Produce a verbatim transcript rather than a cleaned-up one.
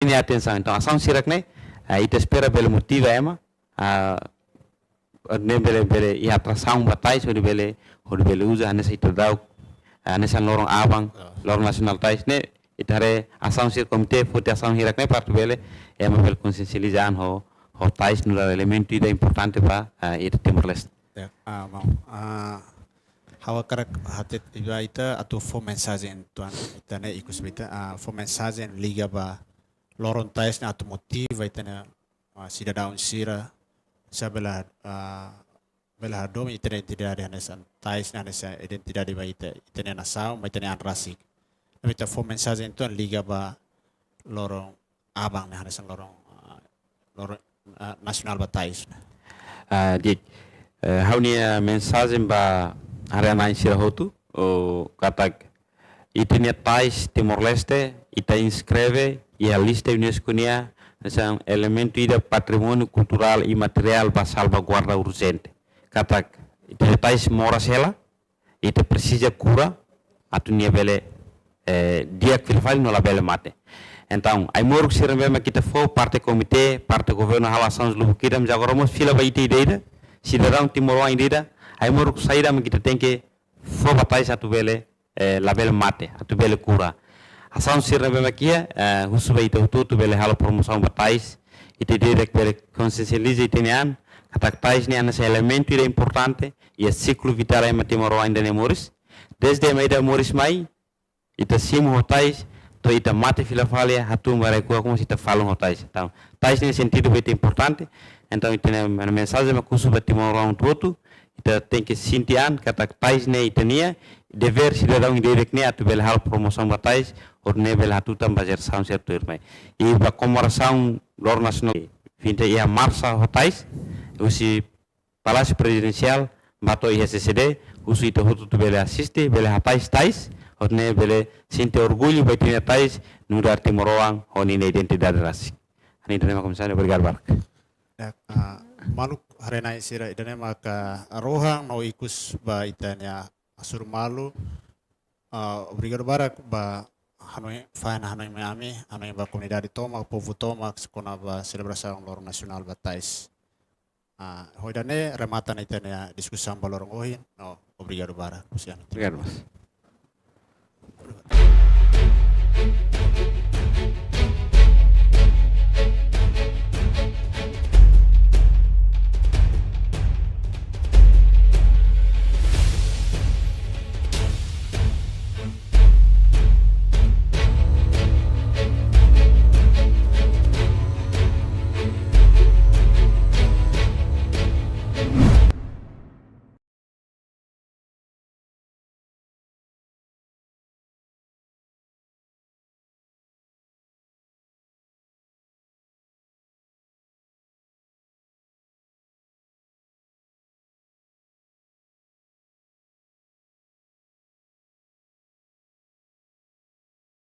nia atensaun. Entaun asaun sira-ne'e, ah, ita espera bele motiva ema, ah, ne'e bele, bele iha atrasaun ba tais, hodi bele, hodi bele uza hanesan ita dadaun, hanesan loron aban, loron nasionál tais ne'e, ita haree asaun sira komité, foti asaun hirak-ne'e para atu bele, ema bele konsiensializa an ho, ho tais nu'udar elementu ida importante ba, ah, ita Timor-Leste. Ya, ah, mau, ah, ha'u hakarak hatete ba ita atu fó mensajen tuan ita-nia ikus ba ita, ah, fó mensajen liga ba loron tais ne'e atu motiva ita-nia, ah, sidadaun sira, sa bele, ah, bele hadomi ita-nia identidade hanesan tais ne'e hanesan identidade ba ita, ita-nia nasaun, ba ita-nia an rasik. Ne'ebé ita fó mensajen tuan liga ba loron aban ne'e hanesan loron, ah, loron, ah, nasionál ba tais ne'e. Ah, di'ak, eh, ha'u-nia mensajen ba haree-na'in sira hotu, oh, katak ita-nia tais Timor-Leste, ita inskreve iha lista UNESCO nian, hanesan elementu ida patrimóniu kulturál imateriál ba salvaguarda urjente. Katak ita-nia tais moras hela, ita presiza kura, atu nia bele, eh, di'ak fila fali no labele mate. Entaun, ai-moruk sira ne'ebé mak ita fó, parte komité, parte governu halo asaun lubuk ida, mas agora mós fila ba ita ida-ida, sidadaun timoroan ida-ida, ai-moruk saida mak ita tenke fó ba tais atu bele, eh, labele mate, atu bele kura. Asaun sira ne'ebé mak iha, eh, husu ba ita hotu-hotu bele halo promosaun ba tais, ita ida-idak bele konsiensializa ita-nia an, katak tais ne'e hanesan elementu ida importante, iha siklu vitál ema timoroan ida-ne'e moris. Dezde ema ida moris mai, ita simu ho tais, to'o ita mate fila fali, hatún ba rai-kuak mós ita falun ho tais. Entaun, tais ne'e sentidu ba ita importante. Entaun, ita-nia mensajen mak husu ba timoroan hotu-hotu, ita tenke sente an katak tais ne'e ita-nia, devér sidadaun ida-idak ne'e atu bele halo promosaun ba tais, hodi nune'e bele hatutan ba jerasaun sira tuirmai. I ba komemorasaun loron nasionál, fó ita iha marsa ho tais, husi Palásiu Prezidensiál, ba to'o iha C C D, husu ita hotu-hotu bele asiste, bele hatais tais, hodi nune'e bele sente orgullu ba ita-nia tais, nu'udar timoroan, ho ninia identidade rasik. Ha'u-nia ida-ne'e mak, Komisáriu, obrigadu barak. Ya, ah, maluk haree-na'in sira, ida-ne'e maka rohan no ikus ba ita-nia hasoru malu. Ah, obrigadu barak ba hanoin, fahe hanoin mai ami, hanoin ba komunidade tomak, povu tomak, kona-ba selebrasaun loron nasionál ba tais. Ah, ho ida-ne'e remata ona ita-nia diskusaun ba loron ohin, no obrigadu barak, husi ami. Obrigadu, mas.